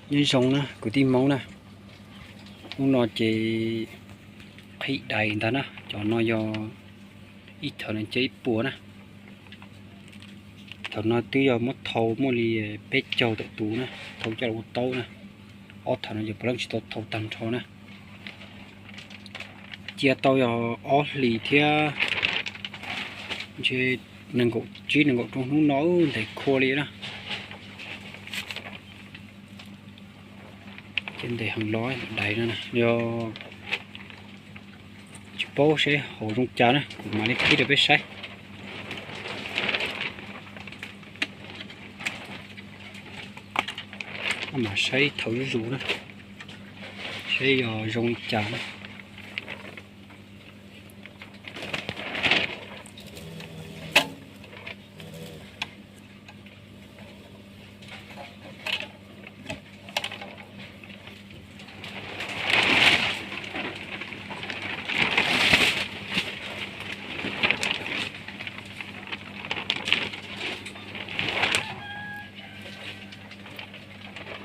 Nyob zoo na kwv tij Hmoob na, hnub no ces qhib dais ntag na, cov no yog ib thaum no ces ib puas na. Thaum no twb yog muab thau muaj li peb caug tawm tus na, thau coj los ua taub na. Ob thaum no ces puav leej tsis tau thau tag nrho na. Cia tau yog ob hlis thiab, ntshe nees nkaum tsib nees nkaum rau hnub no ntes khua li na. Ces ntes heev los dais no yog tsis paub seb haus zoo cas na, kuv mam li qhib rau peb saib. Mam saib thaum zuj zus na, saib yog zoo li cas na.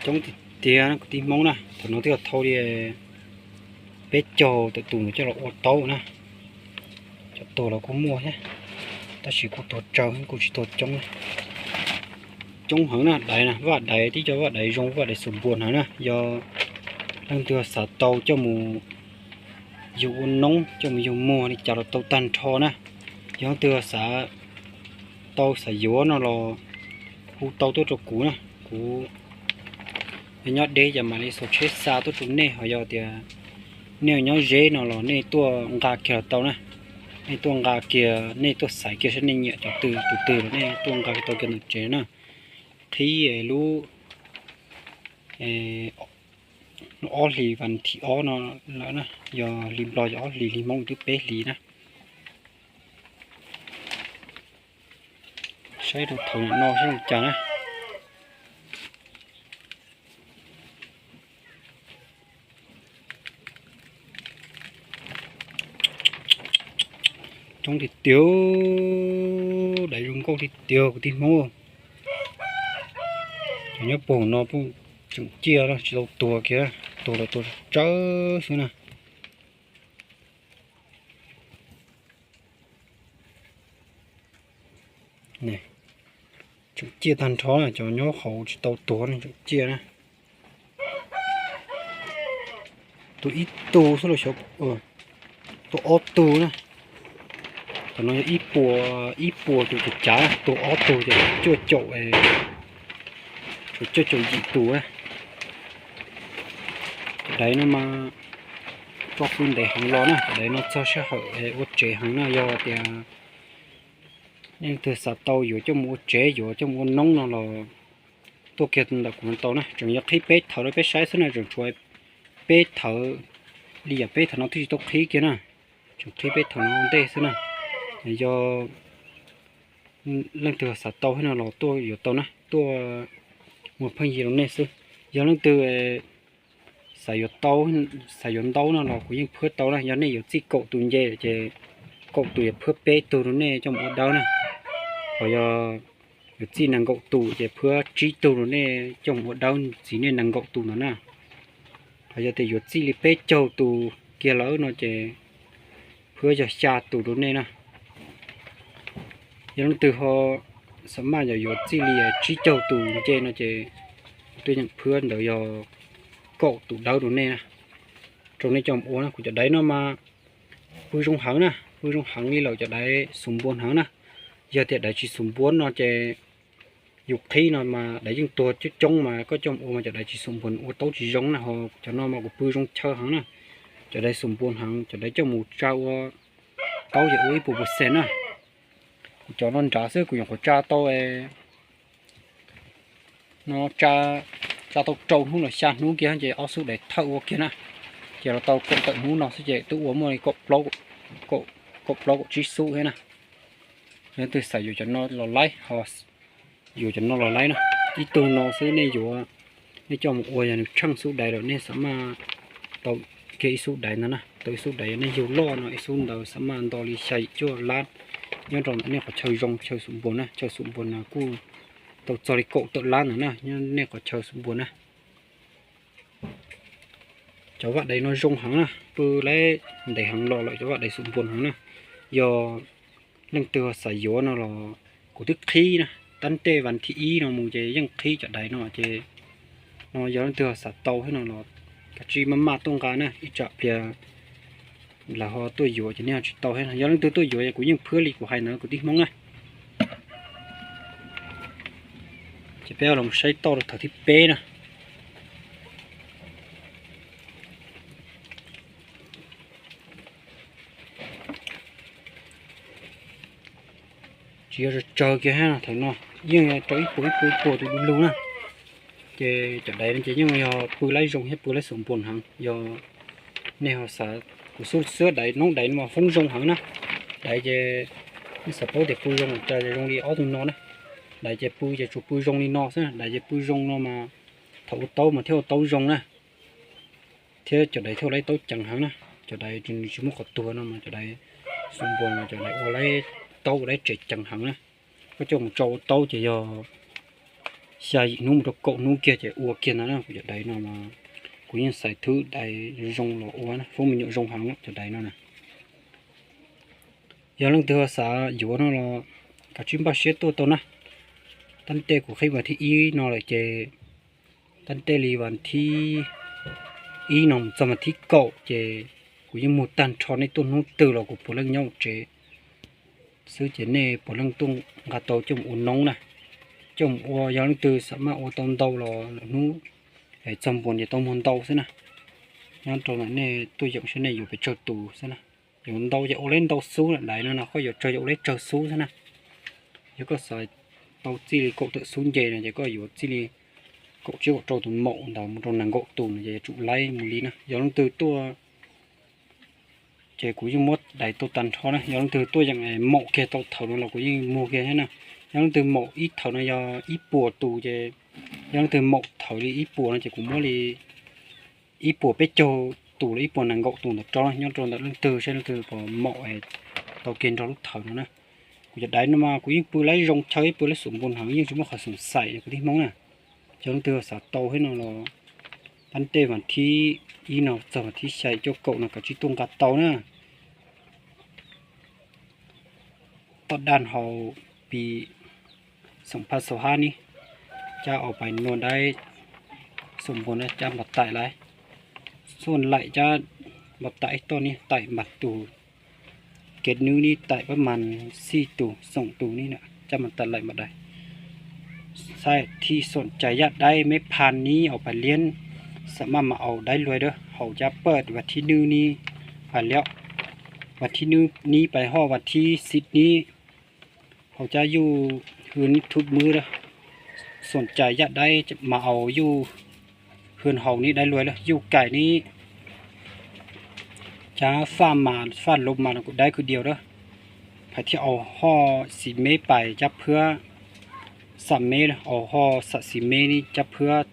Coob tiag tiag kwv tij Hmoob na, thaum no twb yog thau li peb caug tawm tus ntawd coj los ua taub na. Cov tuag los kuj muaj thiab, tab sis kuj tuag tsawg kuj tsis tuag coob. Coob heev na, dais na, vaj dais tib co vaj dais zoo, vaj dais xum npuas heev na. Yog leej twg xav tau coj mus yug ua noob, coj mus yug muag li cas los tau tag nrho na. Yog leej twg xav tau xav yuav no los hu tau tuaj rau kuv na, kuv yog nyob deb ces mam li xuas tsheb xa tuaj rau nej, ho yog tias nej nyob ze no los nej tuaj nqa kiag los tau na. Nej tuaj nqa kiag, nej tuaj xaiv kiag saib nej nyiam cov twg tus twg los nej tuaj nqa kiag tau kiag ntawm tsev na. Qhib lub ob hlis vas thib ob no lawm na, yog hli Nplog yog ob hlis, hli Hmoob twb peb hlis na. Saib rau thaum no saib zoo cas na. Coob tiag tiag, dais zoo nkauj tiag tiag kwv tij Hmoob. Cov nyob puag no tseem ciaj tsis tau tuag kiag, tuag los tuag tsawg xwb na. Tseem ciaj tag nrho na, cov nyob hauv tsis tau tuag ne tseem ciaj na. Tuag ib tug xwb los xyov, tuag ob tug na. Tam no yog ib puas, ib puas tus cav cav, tuag ob tug ces cuaj caum, tshuav cuaj caum yim tus na. Cov dais no mas toj pw ntev heev los na, cov dais no txog sij hawm ua tsev heev na. Yog tias leej twg xav tau yuav coj mus ua tsev, yuav coj mus ua noob no los tuaj kiag ntawm kuv no tau na. Tseem yog qhib peb thaum rau peb saib xwb na, tseem tshuav peb thaum li yam peb thaum no twb tsis tau qhib kiag na. Tseem qhib peb thaum no ua ntej xwb na. Yog leej twg xav tau thiab no los tuaj yuav tau na, tuaj muag pheej yig rau nej xwb. Yog leej twg xav yuav tau, xav yuav ntau no los kuv yeej phwab tau na. Yog nej yuav txij kaum tus nce ces kaum tus yuav phwab peb tug rau nej coj mus ua dawb na. Ho yog yuav txij nees nkaum tus ces phwab tsib tug rau nej coj mus ua dawb ntxiv nej nees nkaum tus ntawd na. Ho yog tias yuav txij li peb caug tus kiag lawm no ces phwab yog xya tus rau nej na. Yog leej twg ho xav maj yog yuav txij li tsib caug tus nce no ces kuv tuaj yeem phwab ntawd yog kaum tus dawb rau nej na, rau nej coj mus ua na. Kuv cov dais no mas pw zoo heev na, pw zoo heev li lawm, cov dais xum npuas heev na. Yog tias dais tsis xum npuas no ces yus qhib no mas dais yeej tuag coob coob mas koj coj mus ua mas cov dais tsis xum npuas ua taub tsis zoo na. Ho cov no mas kuv pw zoo chaw heev na, cov dais xum npuas heev, cov dais coj mus tsa ua taub ces ua ib puas percent na. Kuv cov no nrad xwb kuv nyuam qhuav tsa tau no tsa tau rau hnub los xya hnub kiag ces ob xub dais thawj ua kiag na. Ces los tau kaum tawm hnub no xwb ces twb ua muaj li kaum plaub kaum tsib xub thiab na. Yog leej twg xav yuav cov no los laib ho yuav cov no los laib na. Ib tug no xwb nej yuav, nej coj mus ua yog nws tsheej xub dais lawm nej xav maj tau kiag ib xub dais ntag na. Tau ib xub dais yog nej yug loj no ib xub ntawd xav maj nto li xya yim cuaj lab. Nyob rau ntawm nej qhov chaw zoo chaw xum npuas na, chaw xum npuas no kuj tau txog li kaum tawm lab ntawd na, nyob nej qhov chaw xum npuas na. Cov vaj dais no zoo heev na, pw laib ntev heev los lawm cov vaj dais xum npuas heev na. Yog leej twg xav yuav no los kuv twb qhib na, tab tej vas thib ib no mus ces yeej qhib cov dais no ces no yog leej twg xav tau thiab no los kav tsij maj maj tuaj nqa na, ib tsam pliag lawv ho tuaj yuav ces nej ho tsis tau thiab no. Yog leej twg tuaj yuav ces kuv yeej phwab li kuv hais ntawd kwv tij Hmoob na. Ces peb los saib toj rau thav thib peb na. Tsis yog tsawg tsawg kiag thiab, thaum no yeej rau ib puas ib puas ib puas tus du lug na. Ces cov dais no ces yeej yog pw laib zoo thiab pw laib xum npuas heev. Yog nej ho xav, kuv xub xwb dais noob dais no mas foob zoo heev na. Dais ces nej xav paub tias pw zoo cas zoo li ob tug no na. Dais ces pw ces tsuas pw zoo li no xwb, dais ces pw zoo no mas thaum ua taub mas thiaj ua taub zoo na. Thiab cov dais thiaj ua laib taub ceev heev na. Cov dais tsis muaj qhov tuag no mas cov dais xum npuas mas cov dais ua laib taub ua laib tsev ceev heev na. Koj coj mus tso ua taub ces yog xya yim hnub mus rau kaum hnub kiag ces ua kiag ntawd na. Kuv cov dais no mas kuv yeej xaiv thwb dais zoo los ua, foob me nyuam zoo heev cov dais no na. Yog leej twg xav yuav no los kav tsij npaj siab tuaj tau na. Tab tej kuv qhib vas thib ib no lawm ces tab tej li vas thib ib no mus txog vas thib kaum ces kuv yeej muag tag nrho, nej tuaj hnub twg los kuv puav leej nyob hauv tsev xwb ces nej puav leej tuaj nqa tau coj mus ua noob na. Coj mus ua, yog leej twg xav maj ua tau ntau los lwm hnub txog npuas ces tau muag ntau xwb na. Nyob rau ntawm nej tuaj yeem saib nej yuav pes tsawg tus xwb na. Yuav ntau ces ua laib ntau xub na, dais no no koj yuav tsawg yuav ua laib tsawg xub xwb na. Yog koj xav tau txij li kaum tawm xub nce no ces koj yuav txij li kaum tsib kaum rau tus maum ntawd mus rau nees nkaum tus no ces yuav tsum laib mus li na. Yog leej twg tuaj ces kuv yeej muab dais tau tag nrho na. Yog leej twg tuaj yeem maum kiag tau thaum no los kuv yeej muag kiag thiab na. Yog leej twg maum ib thaum no yog ib puas tus ces, yog leej twg maum thaum li ib puas no ces kuv muab li ib puas peb caug tus los ib puas nees nkaum tus ntawd rau na, nyob rau ntawm leej twg saib leej twg puas maum tau kiag nrog lub thaum no na. Kuv cov dais no mas kuv yeej pw laib zoo chaw, pw laib xum npuas heev, yeej tsis muaj qhov xoom xaim kwv tij Hmoob na. Cov leej twg xav tau thiab no los tab tej vas thib ib no txog vas thib xya cuaj kaum no kav tsij tuaj nqa tau na. Toj daj hau pis xoom phaj xau hab ni, cab au pais nua daib xum npuas na, cab npam taim lawm, xuaj laim cab npam taim toj ni, taim npam tus kev nub ni, taim pab mas xij tus xoom tus ni, cab npam taim laim npam daim. Xais thi xoom cais yaj daib meb phan ni au pais liab, xam maj mas au daib luais dawb, haus cab paj vas thib nub ni pais liab, vas thib nub ni pais hoj vas thib xib ni, haus cab yuj hwj ni thub mub dawb, xoom cais yaj daib mas au yuj hwj haus ni daib luais dawb, yuj kaim ni cab faj mas faj lov mas kuj daib kwv diaus dawb. Phais thiaj au hoj xis meb pais cab phwab xam meb, au hoj xam xis meb ni cab phwab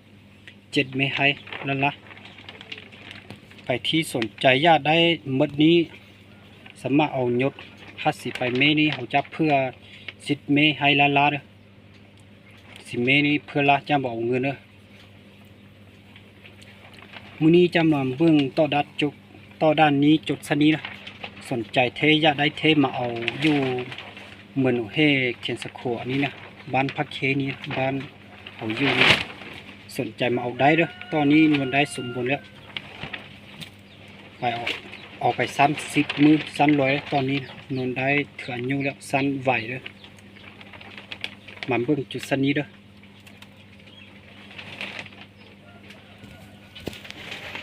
ceb meb haib lab lab. Phais thib xoom cais yaj daib mab ni, xam maj au nyuj hab xis pais meb ni haus cab phwab xib meb haib lab lab dawb, xis meb ni phwab lab cab npam au nwj dawb. Mub ni cab mas npwj toj daj ni cov txhab ni na, xoom cais theb yaj daib theb mas au yuj mws num hej khiav xav khuam ni na, npab phab kheb ni npab au yuj ni, xoom cais mas au daib dawb, toj ni nua daib xum npuas liab. Pais au pais xab xib mub xab luais toj ni, nua daib thwm nyuj liab xab vais dawb, mas npwj cov txhab ni dawb.